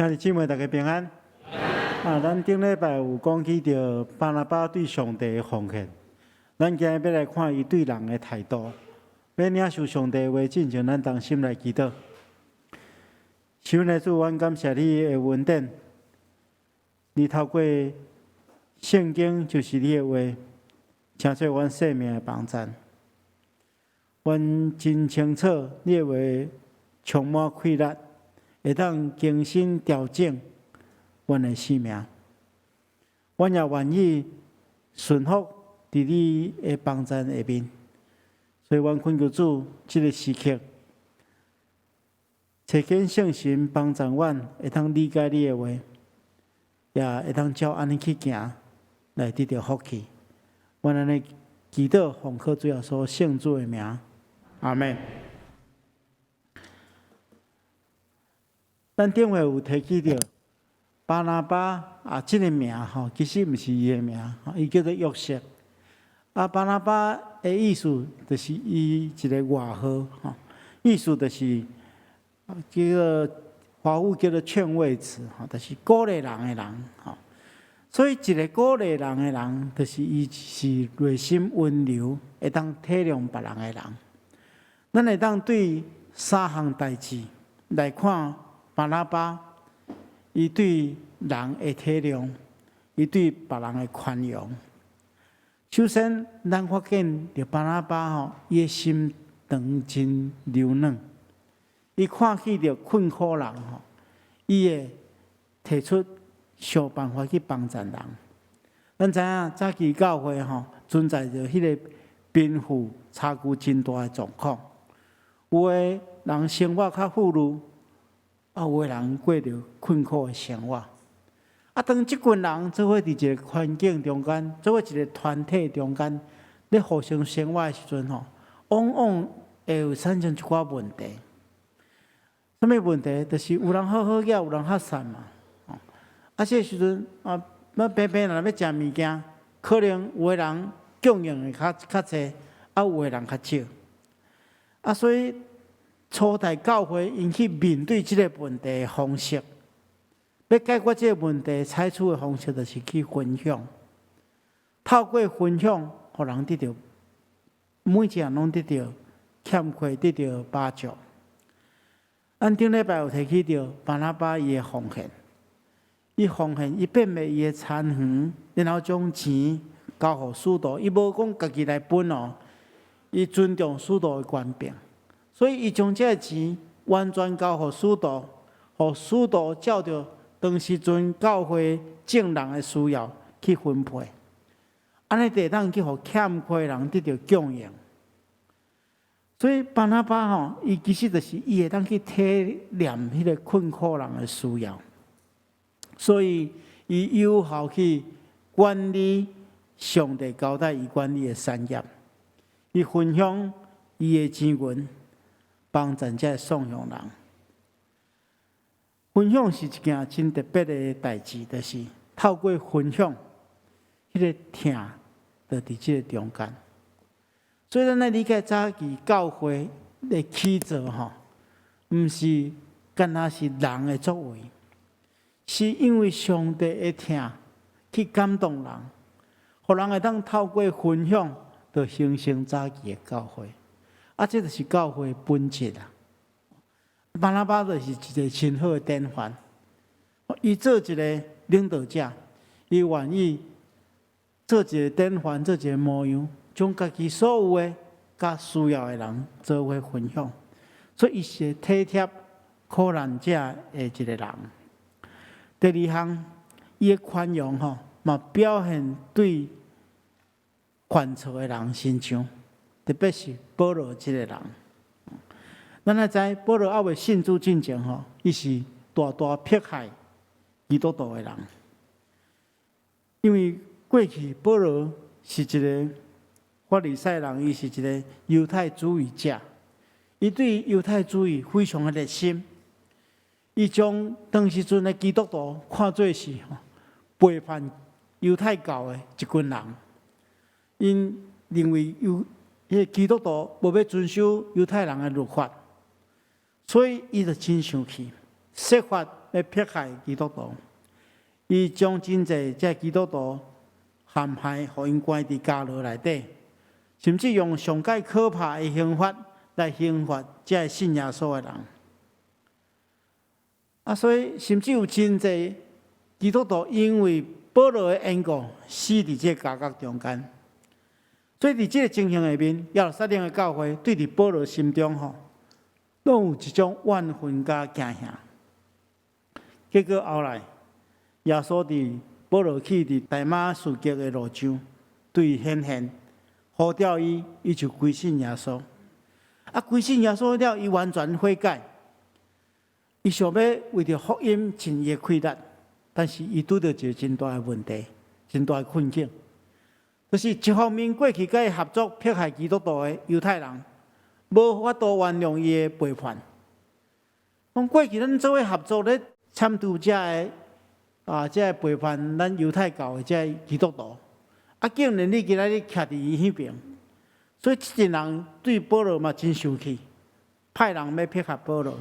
兄弟姊妹，大家平安。啊，咱頂禮拜有講起著巴拿巴對上帝的奉獻，咱今日欲來看伊對人的態度。欲領受上帝的話進前，咱同心來祈禱。親愛的主，阮感謝你的恩典，你透過聖經就是你的話，成做阮生命的幫贊。阮真清楚，你的話充滿氣力，會當更新調整阮的生命。阮也願意順服佇你的幫贊下面，所以阮懇求主，這个時刻，差遣聖神幫助阮，會當理解你的話，也會當照按呢去行，來得著福氣。阮按呢祈禱，奉靠主耶穌聖子的名，阿們。咱頂回有提起著巴拿巴啊，這个名吼，其實毋是伊的名，伊叫做約瑟。啊，巴拿巴的意思就是伊一个外號，吼，意思就是叫做華語叫做勸慰子，吼，就是鼓勵人的人，吼。所以一个鼓勵人的人，就是伊是內心溫柔，會當體諒別人的人。咱會當對三項代誌來看巴拿巴，伊對人的體諒，伊對別人的寬容。首先，咱發現著巴拿巴吼，伊的心腸真柔軟，伊看見著困苦人吼，伊會提出想辦法去幫助人。咱知影早期教會吼存在著彼个貧富差距真大的狀況，有的人生活較富裕，啊，有的人過著困苦的生活。啊，當這群人做伙佇一个環境中間，做伙一个團體中間，咧互相生活的時陣吼，往往會有產生一寡問題。啥物問題？就是有人好好額，有人較散嘛。啊，這个時陣啊，咱平平若欲食物件，可能有的人供應的較較濟，啊，有的人較少。啊，所以初代教會𪜶去面對這个問題的方式，欲解決這个問題，採取的方式就是去分享。透過分享，予人得著每一個人攏得著欠缺，得著飽足。咱頂禮拜有提起著巴拿巴伊的奉獻，伊奉獻，伊變賣伊的田園，然後將錢交予使徒，伊無講家己來分哦，伊尊重使徒的權柄，所以伊將這个錢完全交予使徒，予使徒照著當時陣教會眾人的需要去分配，按呢就會當去予欠缺的人得著供應。所以巴拿巴吼，伊其實就是伊會當去體諒彼个困苦人的需要，所以伊有效去管理上帝交代伊管理的產業，伊分享伊的錢銀，幫助這个喪窮人。分享是一件真特別的代誌，就是透過分享，彼个疼就佇這个中間。所以咱來理解早期教會的起造吼，毋是干焦是人的作為，是因為上帝的疼去感動人，予人會當透過分享，就形成早期的教會。啊，這就是教會本質啊！巴拿巴就是一个真好的典範，伊做一个領導者，伊願意做一个典範，做一个模樣，將家己所有的佮需要的人做伙分享，所以伊是體貼苦難者的一个人。第二項，伊的寬容吼，嘛表現對犯錯的人身上，特別是保羅這个人。咱愛知保羅猶未信主進前吼，伊是大大迫害基督徒的人，因為過去保羅是一个法利賽人，伊是一个猶太主義者，伊對猶太主義非常的熱心，伊將當時陣的基督徒看做是背叛猶太教的一群人，𪜶認為猶彼个基督徒無欲遵守猶太人的律法，所以伊就真生氣，設法欲迫害基督徒。伊將真濟這基督徒陷害，予𪜶關佇監牢內底，甚至用上蓋可怕的刑罰來刑罰這信耶穌的人。啊，所以甚至有真濟基督徒因為保羅的緣故，死佇這個監獄中間。所以佇這個情形下面，耶路撒冷的教會對佇保羅心中吼，攏有一種怨恨佮驚嚇。結果後來，耶穌佇保羅去佇大馬士革的路上，對伊顯現，呼召伊，伊就歸信耶穌。啊，歸信耶穌了，伊完全悔改。伊想欲為著福音盡伊的氣力，但是伊拄著一個真大的問題，真大的困境，就是一方面過去佮伊合作迫害基督徒的猶太人，無法度原諒伊的背叛。講過去咱做伙合作咧，攕除這个啊，這个背叛咱猶太教的這个基督徒，啊，竟然你今仔日徛佇伊彼邊，所以這陣人對保羅嘛真生氣，派人欲迫害保羅。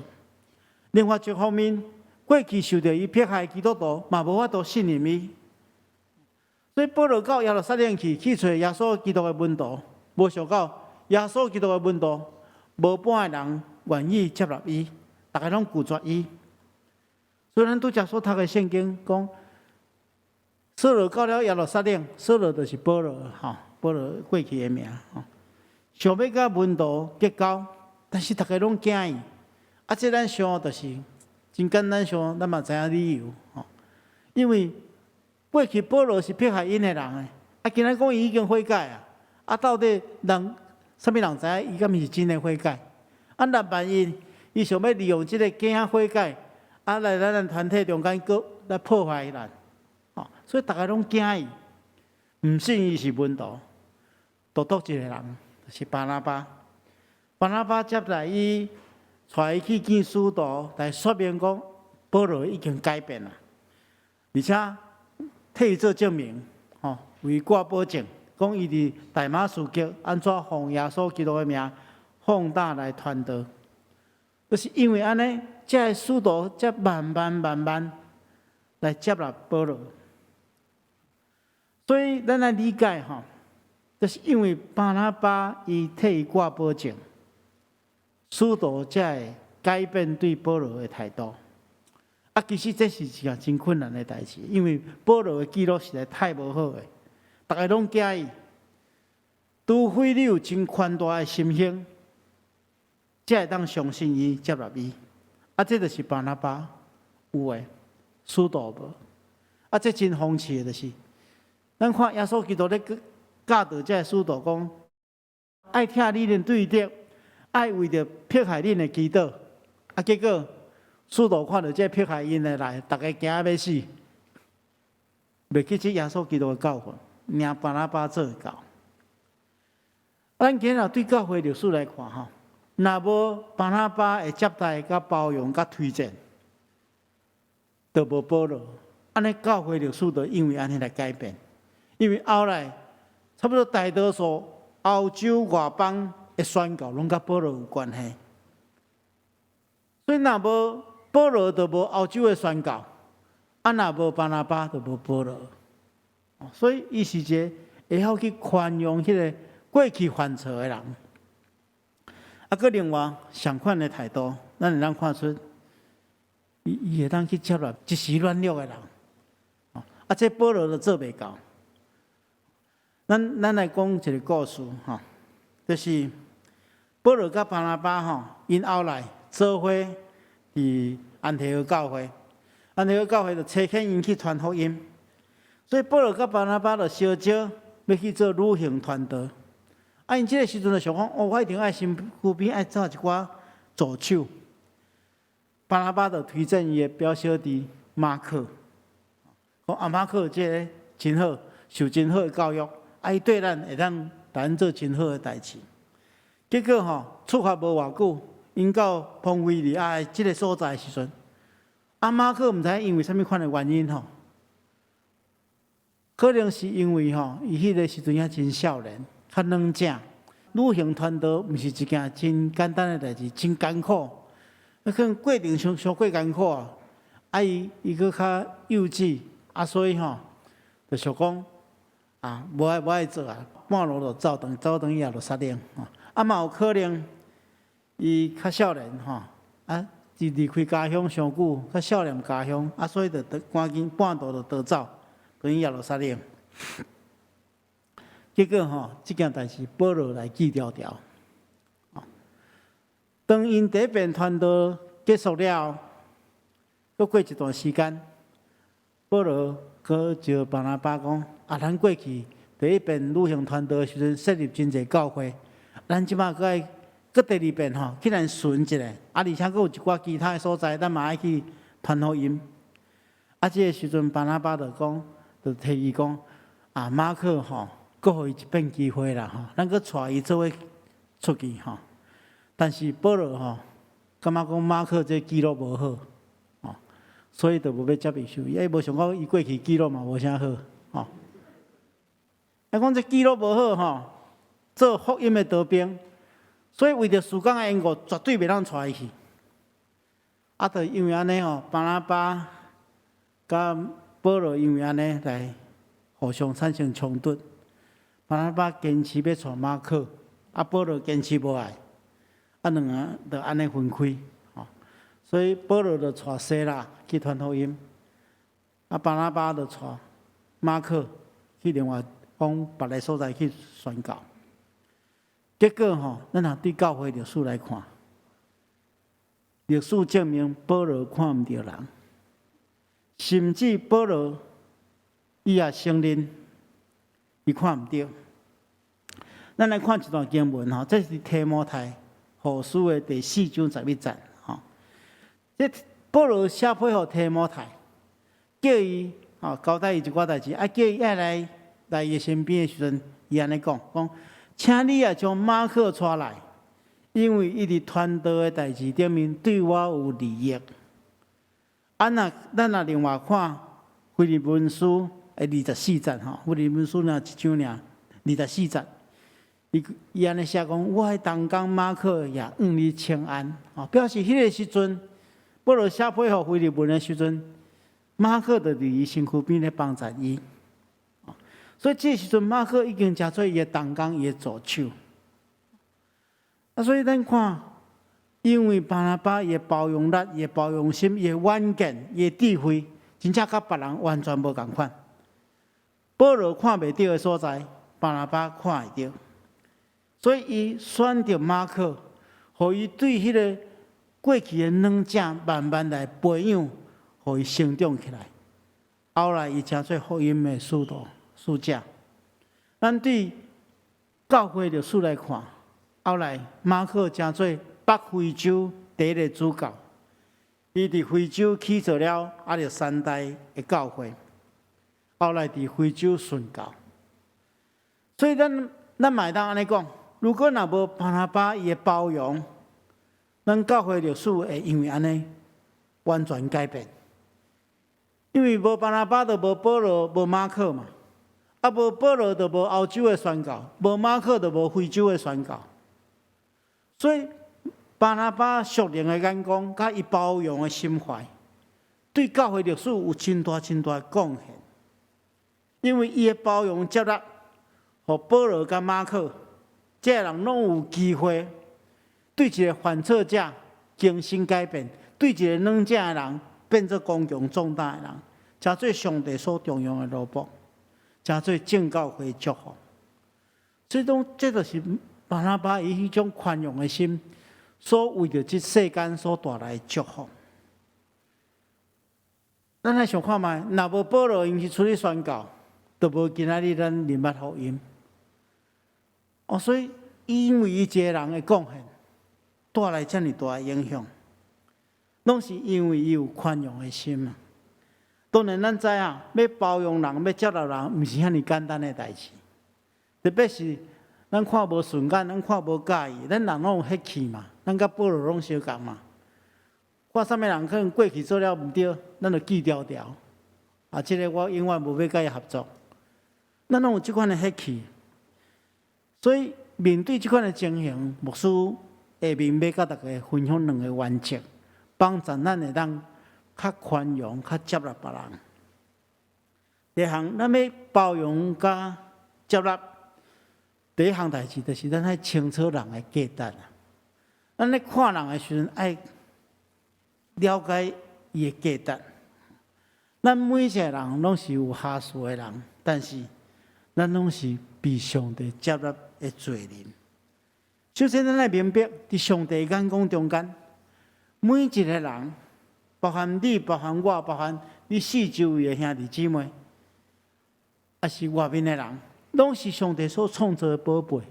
另外一方面，過去受著伊迫害的基督徒嘛無法度信任伊，所以保羅到耶路撒冷去，去揣耶穌基督的門徒，無想到耶穌基督的門徒無半個人願意接納伊，逐家攏拒絕伊。所以咱拄才所讀的聖經講，掃羅到了耶路撒冷，掃羅就是保羅，吼，保羅過去的名，吼，想欲佮門徒結交，但是逐家攏驚伊。啊，這咱想就是真簡單想，咱嘛知影理由，吼，因為過去保羅是迫害𪜶的人的，啊，今仔講伊已經悔改啊，啊，到底人啥物人知影伊敢毋是真的悔改？啊，若萬一伊想欲利用這個假悔改，啊，來咱團體中間閣來破壞咱，吼，所以逐家攏驚伊，毋信伊是門徒，獨獨一個人，就是巴拿巴，巴拿巴接待伊。帶伊去見使徒，來說明講保羅已經改變啦，而且替伊做證明，吼，為伊掛保證，講伊佇大馬士革按怎奉耶穌基督的名放膽來傳道，就是因為按呢，這个使徒才慢慢慢慢來接納保羅。所以咱來理解吼，就是因為巴拿巴伊替伊掛保證。使徒才會改變對保羅的態度。啊，其實這是一件真困難的代誌，因為保羅的記錄實在太無好的，逐家攏驚伊。除非你有真寬大的心胸，才會當相信伊、接納伊。啊，這就是巴拿巴有的，使徒無。啊，這真諷刺的就是，咱看耶穌基督咧教導這个使徒講，愛疼你的對敵。愛為著迫害恁的祈禱，啊，結果使徒看著這迫害𪜶的來，逐家驚欲死，袂記這耶穌基督的教訓，領巴拿巴做會到。咱今日對教會歷史來看，吼，若無巴拿巴的接待、佮包容、佮推薦，就無保羅。按呢教會歷史就因為按呢來改變，因為後來差不多大多數歐洲外邦的宣教攏佮保羅有關係，所以若無保羅，就無歐洲的宣教；啊，若無巴拿巴，就無保羅。所以伊是一個會曉去寬容彼個過去犯錯的人。啊，閣另外相款的態度，咱會當看出，伊會當去接納一時軟弱的人。啊，這保羅就做袂到。咱來講一個故事，吼，就是。保羅佮巴拿巴吼，𪜶後來做伙佇安提阿教會，安提阿教會就差遣𪜶去傳福音，所以保羅佮巴拿巴就相招欲去做旅行傳道。啊，𪜶這个時陣就想講，哦，我一定愛身軀邊愛找一寡助手。巴拿巴就推薦伊的表小弟馬可，講啊，馬可這个真好，受真好的教育，啊，伊對咱會當替咱做真好的代誌。結果吼，出發無偌久，𪜶到彭菲利亞的這个所在的時陣，啊，馬可毋知因為啥物款的原因吼，可能是因為吼，伊彼个時陣猶真少年，較軟正，旅行傳道毋是一件真簡單的代誌，真艱苦，可能過程傷傷過艱苦啊！啊伊伊閣較幼稚，啊所以吼，就想講啊，無愛無愛做啊，半路就走轉，走轉去耶路撒冷吼。啊嘛有可能，伊較少年吼，啊，伊離開家鄉傷久，較少年家鄉，啊所以就趕緊半途就逃走，轉去耶路撒冷。結果吼，這件代誌保羅來記牢牢。當𪜶第一遍傳道結束了後，閣過一段時間，保羅閣招巴拿巴講：啊，咱過去第一遍旅行傳道的時陣，設立真濟教會，咱這擺閣愛閣第二遍吼，去來巡一下，啊，而且閣有一寡其他的所在，咱嘛愛去傳福音。啊，這个時陣巴拿巴就講，就提議講：啊，馬可吼，閣予伊一遍機會啦吼，咱閣帶伊做伙出去吼。但是保羅吼，感覺講馬可這記錄無好，吼，所以就無欲接受伊。伊無想講伊過去記錄嘛無啥好，吼。啊，講這記錄無好吼，做福音的逃兵，所以為著事工的緣故，絕對袂當帶伊去。啊，就因為按呢吼，巴拿巴佮保羅因為按呢來互相產生衝突。巴拿巴堅持欲帶馬可，啊，保羅堅持無愛。啊，兩个就按呢分開，吼，所以保羅就帶西拉去傳福音，啊，巴拿巴就帶馬可去另外往別个所在去宣教。結果吼，咱若對教會歷史來看，歷史證明保羅看毋著人，甚至保羅伊也承認伊看毋著。咱來看一段經文吼，這是提摩太後書的第四章十一節，吼，這保羅寫批予提摩太，叫伊吼交代伊一寡代誌，啊叫伊愛來來伊身邊的時陣，伊按呢講，講，請你也將馬可帶來，因為伊佇傳道的代誌頂面對我有利益。啊，若咱若另外看腓立比書的二十四節，吼，腓立比書爾一章爾二十四節。伊伊按呢寫講，我的同工馬可也向你請安，吼，表示彼个時陣，保羅寫批予腓利門的時陣，馬可就佇伊身軀邊咧幫助伊。所以這時陣馬可已經成做伊的同工，伊的助手。啊，所以咱看，因為巴拿巴伊的包容力、伊的包容心、伊的遠見、伊的智慧，真正佮別人完全無仝款。保羅看袂著的所在，巴拿巴看會著。所以，伊選擇馬可，予伊對彼个過去的軟者慢慢來培養，予伊成長起來。後來，伊成做福音的使徒、使者。咱對教會歷史來看，後來馬可成做北非洲第一个主教，伊佇非洲起造了亞歷山大的教會，後來佇非洲宣教。所以咱咱嘛會當按呢講。如果若無巴拿巴伊的包容，咱教會歷史會因為按呢完全改變。因為無巴拿巴就無保羅，無馬可嘛。啊，無保羅就無歐洲的宣教，無馬可就無非洲的宣教。所以巴拿巴屬靈的眼光，佮伊包容的心懷，對教會歷史有真大真大的貢獻。因為伊的包容接納，予保羅佮馬可。這个人攏有機會對一个犯錯者更新改變，對一个軟者的人變做剛強壯膽的人，成做上帝所重用的奴僕，成做眾教會祝福。這種這就是巴拿巴伊彼種寬容的心，所為著這世間所帶來的祝福。咱來想看覓，若無保羅𪜶去出去宣教，就無今仔日咱認捌福音。哦，所以因為伊一个人的貢獻，帶來遮爾大的影響，攏是因為伊有寬容的心啊。當然，咱知影欲包容人、欲接納人，毋是遐爾簡單的代誌。特別是咱看無順眼，咱看無佮意，咱人攏有血氣嘛，咱佮保羅攏相仝嘛。看啥物人可能過去做了毋對，咱就記牢牢。啊，這个我永遠無欲佮伊合作。咱攏有這款的血氣。所以面對這款的情形，牧師下面欲佮大家分享兩个原則，幫助咱會當較寬容、較接納別人。第二項，咱欲包容佮接納。第一項代誌就是咱愛清楚人的價值啊。咱咧看人的時陣，愛了解伊的價值。咱每一個人攏是有瑕疵的人，但是咱攏是被上帝接納的罪人。首先，咱愛明白，佇上帝眼光中間，每一個人，包含你，包含我，包含你四周圍的兄弟姊妹，抑是外面的人，攏是上帝所創造的寶貝，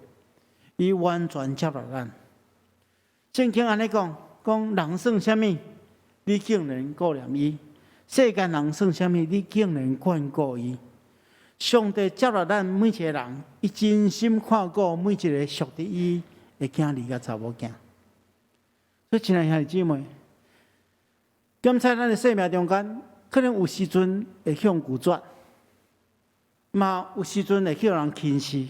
伊完全接納咱。聖經按呢講，講人算啥物，你竟然顧念伊；世間人算啥物，你竟然眷顧伊。上帝接納咱每一個人，伊真心看顧每一個屬佇伊的囝兒佮查某囝。所以，親愛兄弟姊妹，檢查咱的生命中間，可能有時陣會向拒絕，嘛有時陣會予人輕視。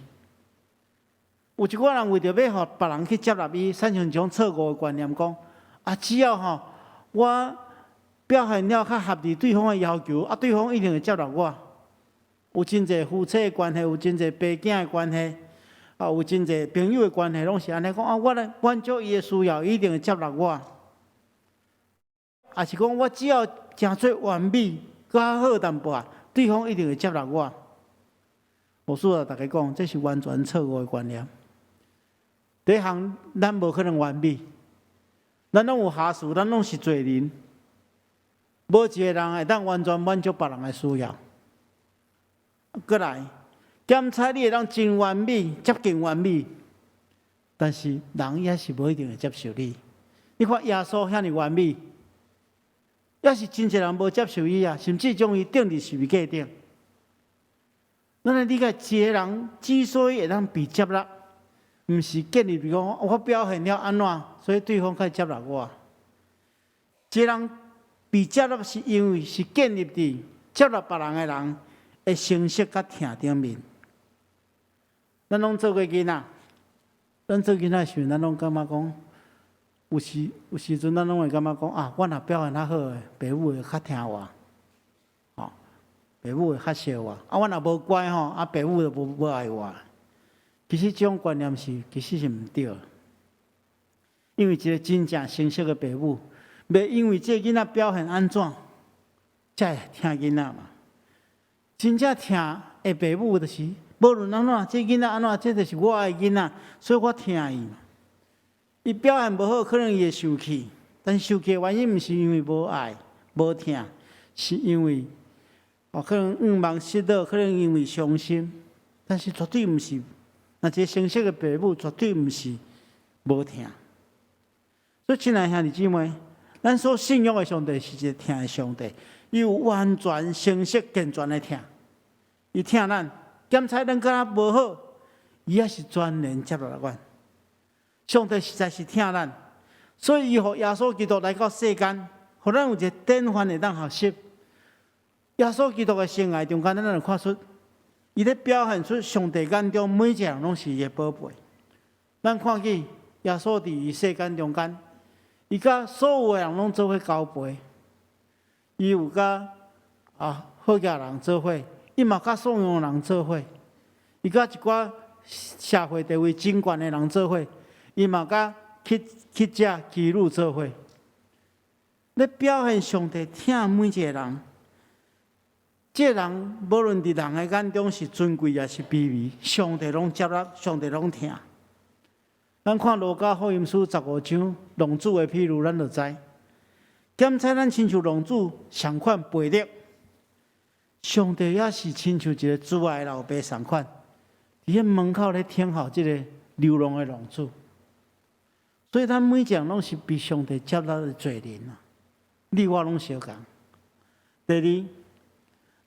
有一寡人為著欲予別人去接納伊，產生一種錯誤的觀念，講啊，只要吼我表現了較合佇對方的要求，啊，對方一定會接納我。有真濟夫妻的關係，有真濟爸囝的關係，啊，有真濟朋友的關係，攏是按呢講啊，我來滿足伊的需要，伊一定會接納我。抑是講我只要誠做完美，閣較好淡薄仔，對方一定會接納我。牧師共大家講，這是完全錯誤的觀念。第一項，咱無可能完美，咱攏有瑕疵，咱攏是罪人，無一個人會當完全滿足別人的需要。閣來，檢查你會當真完美，接近完美，但是人也是無一定會接受你。你看耶穌遐爾完美，也是真濟人無接受伊啊，甚至將伊釘佇十字架頂。咱來理解，一個人之所以會當被接納，毋是建立佇講我表現了按怎，所以對方才接納我。一個人被接納，是因為是建立佇接納別人的人的誠實佮疼頂面。咱攏做過囡仔，咱做囡仔時陣，咱攏感覺講，有時陣咱攏會感覺講啊，我若表現較好的，爸母會較疼我，吼，爸母會較錫我。啊，我若無乖吼，啊，爸母就無愛我。其實這種觀念是其實是毋對，因為一個真正成熟的爸母，袂因為這个囡仔表現按怎，才會疼囡仔嘛。真正疼的爸母就是，無論按怎，這囡仔按怎，這就是我的囡仔，所以我疼伊嘛。伊表現無好，可能伊會生氣，但是生氣的原因毋是因為無愛、無疼，是因為哦，可能向望失落，可能因為傷心，但是絕對毋是。若一個成熟的爸母，絕對毋是無疼。所以，親愛兄弟姊妹，咱所信仰的上帝是一個疼的上帝，伊有完全、成熟、健全的疼。伊疼咱，檢查咱敢若無好，伊也是全然接納阮。上帝實在是疼咱，所以伊予耶穌基督來到世間，予咱有一個典範會當學習。耶穌基督的生涯中間，咱會看出，伊咧表現出上帝眼中每一個人攏是伊的寶貝。咱看見耶穌佇伊世間中間，伊佮所有的人攏做伙交陪，伊有佮啊好額人做伙，伊嘛佮散庸人做伙，伊佮一寡社會地位真懸的人做伙，伊嘛佮乞乞者妓女做伙。咧表現上帝疼每一個人。這個人無論佇人的眼中是尊貴抑是卑微，上帝攏接納，上帝攏疼。咱看路加福音書15章浪子的譬喻，咱就知。檢查咱親像浪子仝款背逆，上帝也是親像一個慈愛老爸仝款，佇彼門口咧等候這個流浪的浪子。所以，咱每一個人攏是被上帝接納的罪人啊！你我攏相仝。第二，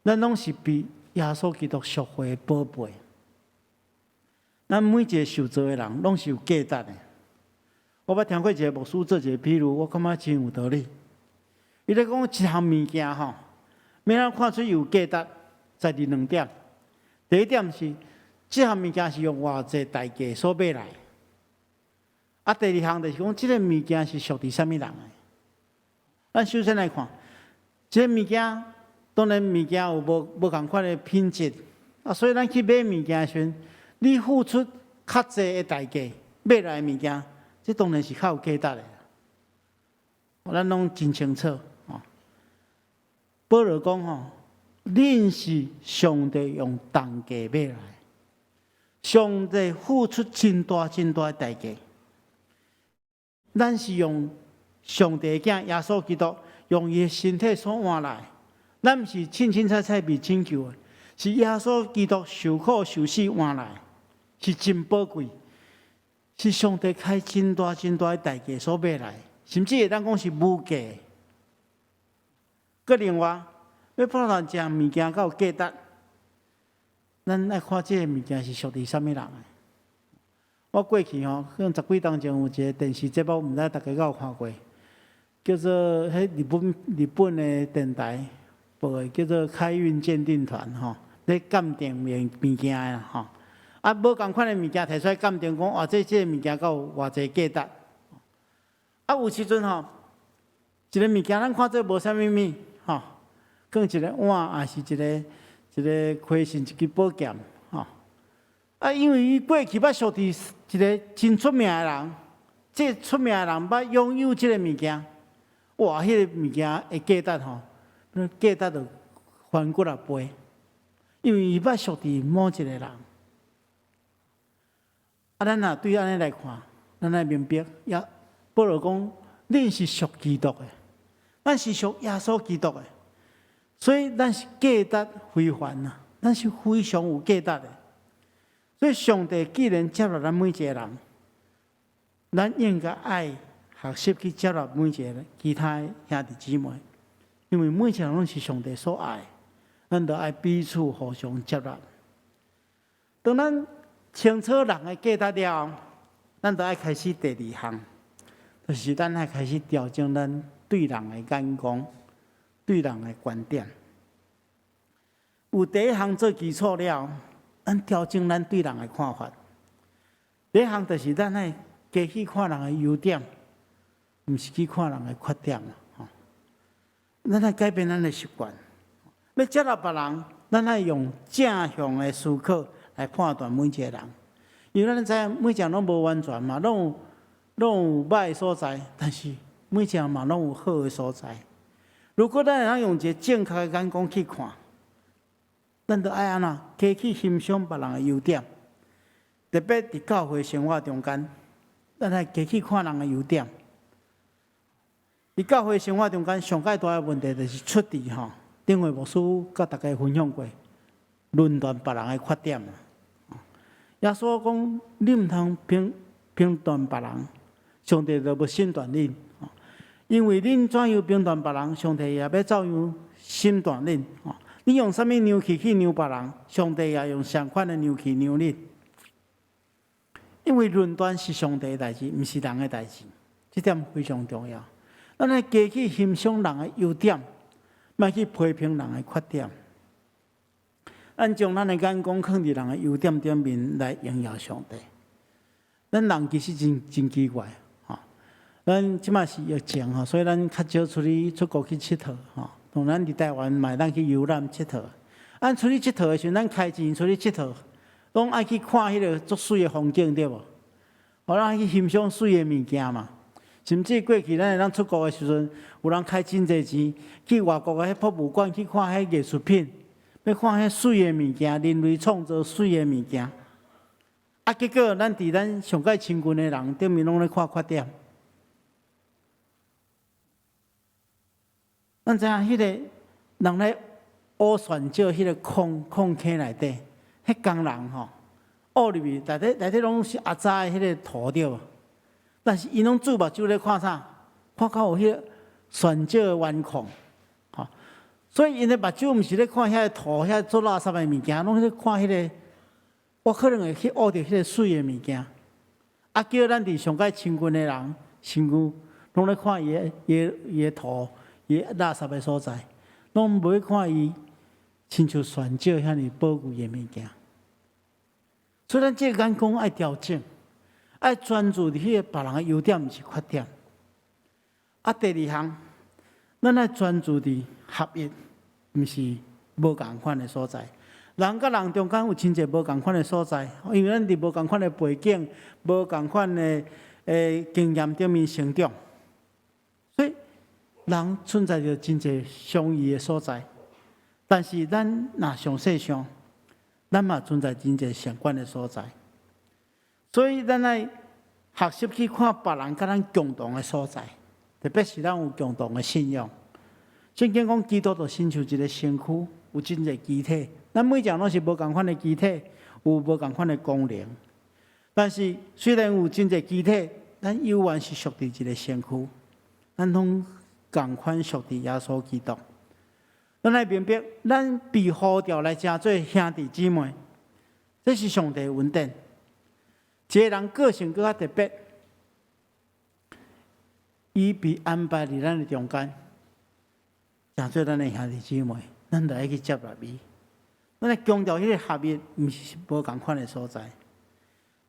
咱攏是被耶穌基督贖回的寶貝。咱每一個受造的人，攏是有價值的。我捌聽過一個牧師做一個比喻，我感覺真有道理。伊咧講一項物件吼，欲按怎看出有價值，在佇兩點。第一點是，這項物件是用偌濟代價所買來。啊，第二項就是講，這個物件是屬佇啥物人的。咱首先來看，這个物件當然物件有無無仝款的品質，啊，所以咱去買物件的時陣，你付出較濟的代價買來的物件，這當然是較有價值的。咱攏真清楚。哦，保羅講吼，恁是上帝用重價買來，上帝付出真大真大的代價。咱是用上帝的囝耶穌基督用伊的身體所換來，咱毋是凊凊彩彩被拯救的，是耶穌基督受苦受死換來，是真寶貴，是上帝開真大真大的代價所買來，甚至會當講是無價。閣另外，欲判斷一項物件敢有價值，咱愛看這个物件是屬於啥物人的。我過去吼，可能十幾冬前有一个電視節目，毋知大家敢有看過，叫做彼日本日本的電台播的，叫做《開運鑑定團》吼，咧鑑定物物件的吼。啊，無仝款的物件提出來鑑定，講哇，這這个物件敢有偌濟價值。啊，有時陣吼，一个物件咱看做無啥物物，吼，可能一个碗，抑是一个一个盔身，一支寶劍，吼。啊，因為伊過去捌屬佇一个真出名的人，這個出名的人捌擁有這个物件，哇，彼个物件的價值吼，價值就翻幾若倍，因為伊捌屬佇某一個人。啊，咱若對按呢來看，咱愛明白，也保羅講，恁是屬基督的，咱是屬耶穌基督的，所以咱是價值非凡啊，咱是非常有價值的。所以上帝既然接納咱每一個人，咱應該愛學習去接納每一個其他的兄弟姊妹，因為每一個人攏是上帝所愛，咱著愛彼此互相接納。當咱清楚人的價值了後，咱著愛開始第二項，就是咱愛開始調整咱對人的眼光、對人的觀點。有第一項做基礎了，咱調整咱對人的看法。第二項就是咱愛加去看人的優點，毋是去看人的缺點啦。吼，咱愛改變咱的習慣，欲接納別人，咱愛用正向的思考來判斷每一個人。因為咱知影每一個人攏無完全嘛，攏有攏有䆀的所在，但是每一個人嘛攏有好的所在。如果咱會當用一個正確的眼光去看，咱就愛按怎加去欣賞別人的優點，特別佇教會生活中間，咱愛加去看人的優點。佇教會生活中間，上蓋大的問題就是出佇吼，頂回牧師佮大家分享過，論斷別人的缺點。耶穌講：你毋通評評斷別人，上帝就欲審斷恁。因為恁怎樣評斷別人，上帝也欲照樣審斷恁。你用啥物量器去量別人，上帝也用相款的量器量恁。因為論斷是上帝的代誌，毋是人的代誌，這點非常重要。咱愛加去欣賞人的優點，莫去批評人的缺點。咱將咱的眼光放佇人的優點頂面來榮耀上帝。咱人其實真真奇怪，吼！咱這馬是疫情吼，所以咱較少出去出國去𨑨迌吼。當咱佇台灣嘛會當去遊覽𨑨迌。咱出去𨑨迌的時陣，咱開錢出去𨑨迌，攏愛去看彼个足媠的風景，對無？予咱愛去欣賞媠的物件嘛。甚至過去咱會當出國的時陣，有人開真濟錢去外國的彼博物館去看彼藝術品，欲看彼媠的物件，人類創造媠的物件。啊，結果咱佇咱上蓋親近的人頂面攏咧看缺點。咱知影彼个人咧挖鑽石彼个礦礦坑內底，彼工人吼挖入去，內底內底攏是骯髒的彼个土對無？但是𪜶攏注目睭咧看啥？看到有彼个鑽石的原礦，吼！所以𪜶的目睭毋是咧看遐个土、遐足垃圾的物件，攏咧看彼个，我可能會去挖著彼个媠的物件。啊，叫咱佇上蓋親近的人身軀，攏咧看伊的、伊的、伊的土、伊垃圾的所在，攏無咧看伊親像鑽石遐爾寶貴的物件。所以咱這个眼光愛調整，愛專注佇彼个別人的優點，毋是缺點。啊，第二項，咱愛專注佇合一，毋是無仝款的所在。人佮人中間有真濟無仝款的所在，因為咱佇無仝款的背景、無仝款的經驗頂面成長，所以人存在著真濟相異的所在。但是咱若詳細想，咱嘛存在真濟相仝的所在。所以咱愛學習去看別人佮咱共同的所在，特別是咱有共同的信仰。聖經講基督就親像一个身軀，有真濟肢體。咱每一個攏是無仝款的肢體，有無仝款的功能。但是雖然有真濟肢體，咱猶原是屬佇一个身軀，咱攏仝款屬佇耶穌基督。咱愛明白，咱被呼召來成做兄弟姊妹，這是上帝恩典。一个人個性閣較特別，伊被安排佇咱的中間，成做咱的兄弟姊妹，咱就愛去接納伊。咱來強調彼个合一，毋是無仝款的所在。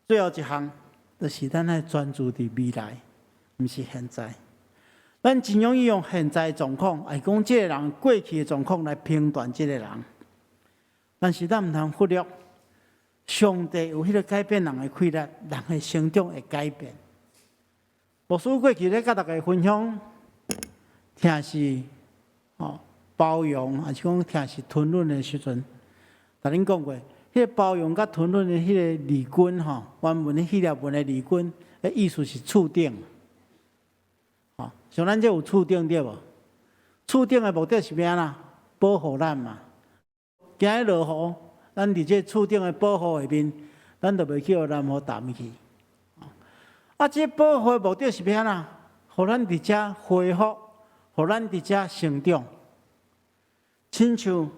最後一項，就是咱愛專注佇未來，毋是現在。咱真容易用現在狀況，來講這个人過去的狀況來評斷這个人，但是咱毋通忽略，上帝有彼个改變人的氣力，人的成長會改變。牧師過去咧佮大家分享，疼惜包容，抑是講疼惜吞忍的時陣，共恁講過，彼个包容佮吞忍的彼个字根吼，原文的希臘文的字根，的意思是厝頂。吼，像咱這有厝頂對無？厝頂的目的是欲按怎？保護咱嘛。今日落雨，咱佇這厝頂的保護下面，咱就袂去予南風澹去。啊，這保護的目的是欲按怎？予咱佇遮恢復，予咱佇遮成長。親像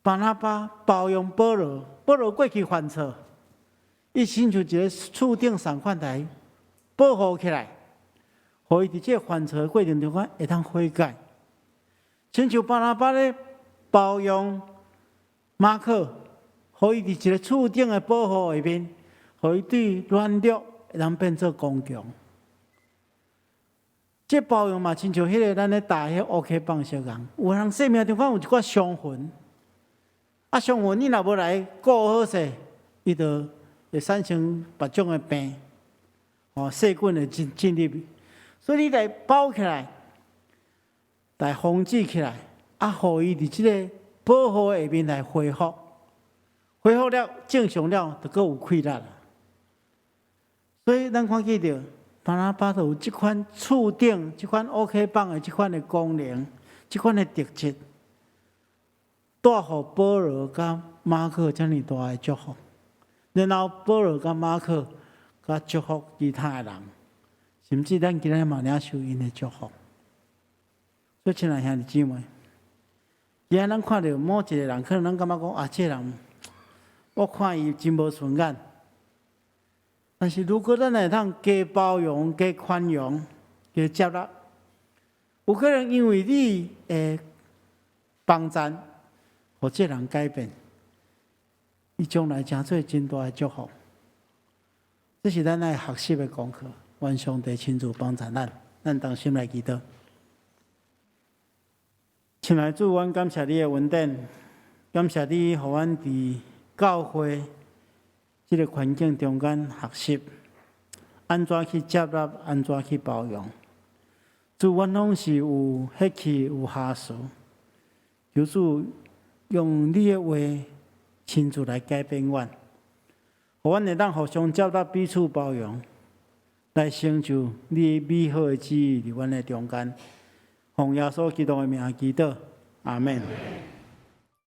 巴拿巴包容保羅，保羅過去犯錯，伊親像一个厝頂仝款來保護起來，予伊佇這个犯錯的過程中間會當悔改。親像巴拿巴咧包容馬可，予伊佇一个厝頂的保護下面，予伊對軟弱會當變做剛強。這包容嘛，親像彼个咱咧貼彼烏克棒相仝，有人生命中間有一寡傷痕，啊傷痕你若無來顧好勢，伊就會產生別種的病，細菌會進入，所以你來包起來，來防止起來，啊，予伊佇這个保護下面來恢復，恢復了正常了，就閣有氣力啦。所以咱看見著巴拿巴就有這款厝頂、這款烏克棒的這款的功能、這款的特質，帶予保羅佮馬可遮爾大的祝福，然後保羅佮馬可佮祝福其他的人，甚至咱今日嘛領受𪜶的祝福。所以，親愛兄弟姊妹，今仔咱看著某一个人，可能咱感覺講啊，這个人我看伊真無順眼。但是如果咱會當加包容、加寬容、加接納，有可能因為你的幫贊，予這人改變，伊將來成做真大的祝福。這是咱愛學習的功課。願上帝親自幫助咱，咱同心來祈禱。親愛主，阮感謝你的恩典，感謝你予阮佇教會這个環境中間學習，按怎去接納，按怎去包容。主，阮攏是有血氣、有瑕疵，求主用你的話親自來改變阮，予阮會當互相接納、彼此包容，來成就你美好的旨意佇阮的中間。奉耶穌基督的名祈禱，阿們。